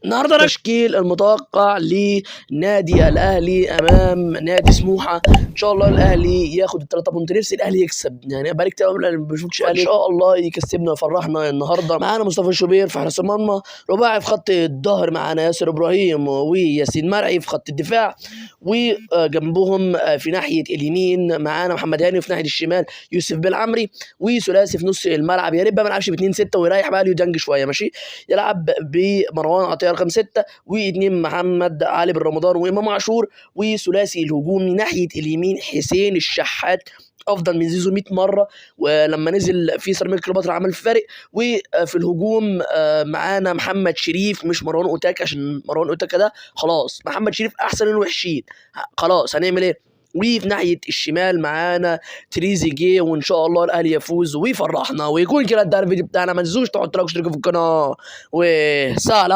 النهارده التشكيل المتوقع لنادي الاهلي امام نادي سموحه. ان شاء الله الاهلي ياخد الثلاثة point. نفسي الاهلي يكسب، يعني بقالي كتير قوي ما بشوفش الاهلي. ان شاء الله يكسبنا ويفرحنا النهارده. معانا مصطفى شوبير في حراسة المرمى، رباعي في خط الظهر معانا ياسر ابراهيم وياسين مرعي في خط الدفاع، وجنبهم في ناحية اليمين معانا محمد هاني، وفي ناحية الشمال يوسف بالعمري، وثلاثي في نص الملعب. يا ريت بقى ما يلعبش ب 2-6 ويريح بقى اليو ديانج شوية، ماشي. يلعب بمروان عطية رقم 6، واثنين محمد علي بن رمضان وامام عاشور، وثلاثي الهجومي ناحية اليمين حسين الشحات افضل من زيزو 100 مرة، ولما نزل في سيراميكا كليوباترا عمل فارق. وفي الهجوم معانا محمد شريف مش مروان اوتاكا، عشان مروان اوتاكا ده خلاص، محمد شريف احسن الوحشين، خلاص هنعمل ايه. وفي ناحية الشمال معانا تريزيجيه، وان شاء الله الاهلي يفوز ويفرحنا. ويكون كده انتهى الفيديو بتاعنا. ما تنسوش تحطوا like واشتركوا في القناة، وسلام.